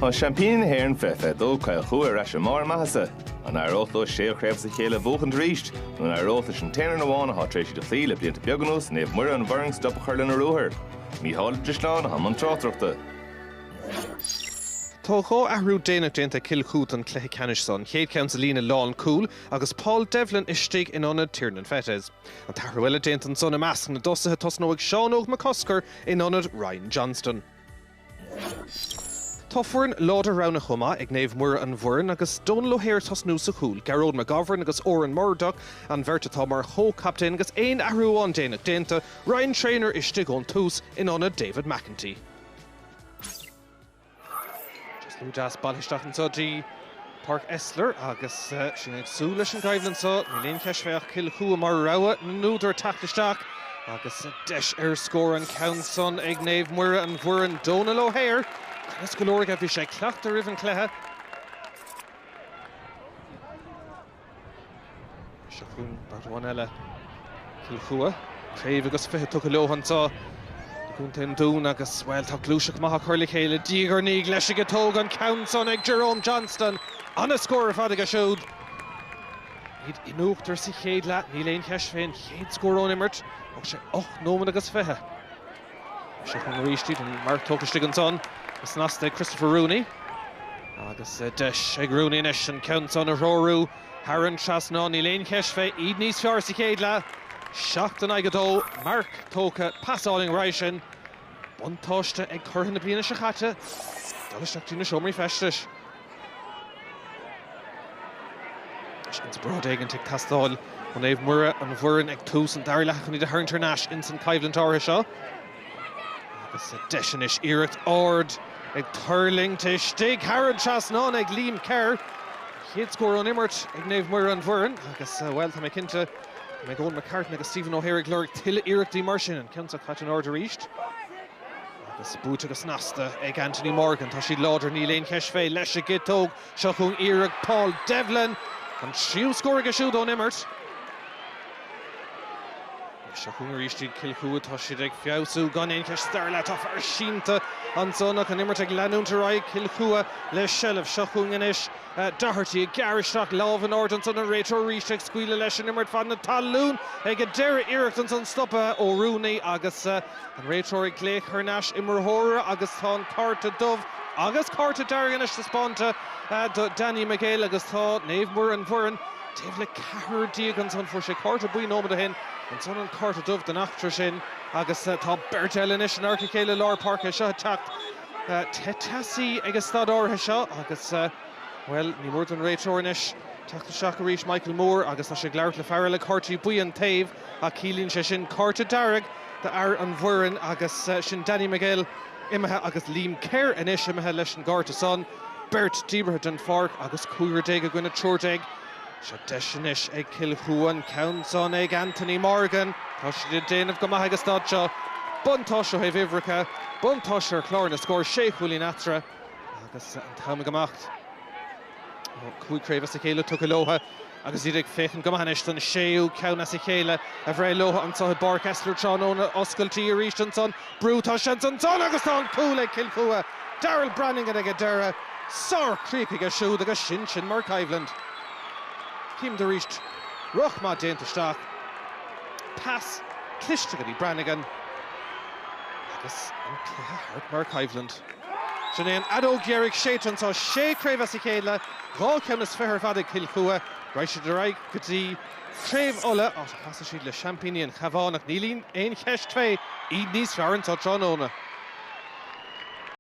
Tá seaimpíní na hÉireann 2022, Cill Chua, ar ais i mbarr a maitheasa. An éireodh leo séú craobh as a chéile a bhuachaint arís? Nó an éireodh leis an t-aon fhoireann amháin atá tar éis iad a chloí le blianta beaga anuas, Naomh Muire an Bhoirinn, stop a chur lena ruathar? Mícheál Ó Drisleáin atá i mbun tráchtaireachta. Tá 2 athrú déanach déanta ag Cill Chua don chluiche ceannais seo, an chéad cheann sa líne lánchúil agus Paul Devlin istigh in ionad Tiernan Fettes. An t-athrú eile déanta ansan i measc na dtosaithe, tosnóidh Seán Óg Mac Cosgair in ionad Ryan Johnston. Tá foireann láidir roghnaithe chomh maith ag Naomh Muire an Bhoirinn agus Dónal O'Hare ag tosnú sa chúl, Gearóid McGovern agus Odhrán Murdock an bheirt atá mar chomh-chaptaen agus aon athrú amháin déanach déanta, Ryan Traynor istigh ón tús in ionad David McEntee. Trasnú deas bailithe isteach anseo dtí Páirc Esler agus sinn ag súil leis an gcoimhlint seo. Níl aon cheist fé ach Cill Chua mar rogha na n-údar teacht isteach agus deis ar scór an ceann san ag Naomh Muire an Bhoirinn, Dónal O'Hare. Cruinneas go leor aige, bhí sé ag cleachtadh roimh an chluiche. Seo chugainn babhta amháin eile. Cill Chua, craobh agus 20 tugtha leo anseo i gContae an Dúin agus, bhuel, tá gluaiseacht maith á cur le chéile diaidh ar ndiaidh leis an gciotóg, an ceann san ag Jerome Johnston. An-scór ar fad aige siúd. Iad in uachtar sa chéad leath, níl aon cheist fé an chéad scór ón imirt. Thóg sé 8 nóiméad agus 20. Seo chugainn arís iad, an marc tógtha istigh ansan go snasta ag Christopher Rooney. Agus deis ag Rooney anois an ceann san a threorú thar an trasnán. Níl aon cheist fé, iad níos fearr sa chéad leath. 7 in aghaidh 2, marc tógtha, pas álainn roimhe sin. Buntáiste ag curaidh na bliana seo caite dul isteach dtí na seomraí feistis. Inspioráid éigint ag teastáil ó Naomh Muire an Bhoirinn ag tús an dara leatha chun iad a tharraingt thar n-ais ins an choimhlint áirithe seo. Agus deis anois iarracht ard ag tuirlingt istigh thar an trasnán ag Liam Kerr. Chéad scór ón imirt ag Naomh Muire an Bhoirinn agus, bhuel, tá mé cinnte go mbeidh Eoin McCartan agus Stephen O'Hare ag lorg tuilleadh iarrachtaí mar sin. An ceann seo caite in airde arís. Agus buaite go snasta ag Anthony Morgan. Tá siad láidir, níl aon cheist fé. Leis an gciotóg, seo chugainn iarracht Paul Devlin. An tríú scór aige siúd ón imirt. Seo chugainn arís iad Cill Chua. Tá siad ag feabhsú gan aon cheist. Sa dara leath tá fear sínte ansan ach an imirt ag leanúint ar aghaidh. Cill Chua le seilbh. Seo chugainn anois Doherty ag gearradh isteach lámh in airde ansan an réiteoir arís ag scaoileadh leis an imirt fan na talún ag an deireadh. Iarracht ansan stoptha ó Rooney agus An réiteoir ag glaoch thar n-ais imreoir agus tá an cárta dubh agus cárta dearg anois taispeánta do Danny McGill agus tá Naomh Muire an Bhoirinn taobh le ceathrar déag ansan. Fuair sé cárta buí nóiméad ó shin, ansan an cárta dubh don eachtra sin agus tá beirt eile anois in adharca a chéile i lár páirce. Seo ag teacht te teasaí ag an staid áirithe seo agus, bhuel, ní mór don réiteoir anois teacht isteach arís, Michael Moore, agus tá sé ag labhairt le fear eile cártaí buí an taobh ach ciallaíonn sé sin cárta dearg do fhear an Bhoirinn agus sin Danny McGill imithe agus Liam Kerr anois imithe leis an gcárta san. Beirt díbeartha den pháirc agus cúigear déag i gcoinne triúr déag. Seo deis anois ag Cill Chua, an ceann san ag Anthony Morgan. Tá siad ag déanamh go maith ag an staid seo. Buntáiste ó thaobh uimhreacha, buntáiste ar chlár na scór, sé chúilín eatarthu agus an t-am ag imeacht. 5 craobh as a chéile tugtha leo agus iad ag féachaint go maith anois don séú ceann as a chéile a bhreith leo anseo i bPáirc Esler tráthnóna. Oscailtí arís ansan, brú, tá seans ansan agus tá an cúl ag Cill Chua. Daryl Brannigan ag an deireadh. Sár-chríoch aige siúd agus sin sin mar choimhlint. Címid arís rith maith déanta isteach. Pas cliste go dtí Brannigan agus an cluiche thart mar choimhlint. Sin é an fheadóg dheiridh séidte anseo, sé craobh as a chéile, 2 ceann is 20 ar fad ag Cill Chua. Raghaidh siad ar aghaidh go dtí Craobh Uladh, áit a chasfaidh siad le seaimpíní an Chabháin ach níl aon cheist fé, iad níos fearr anseo tráthnóna.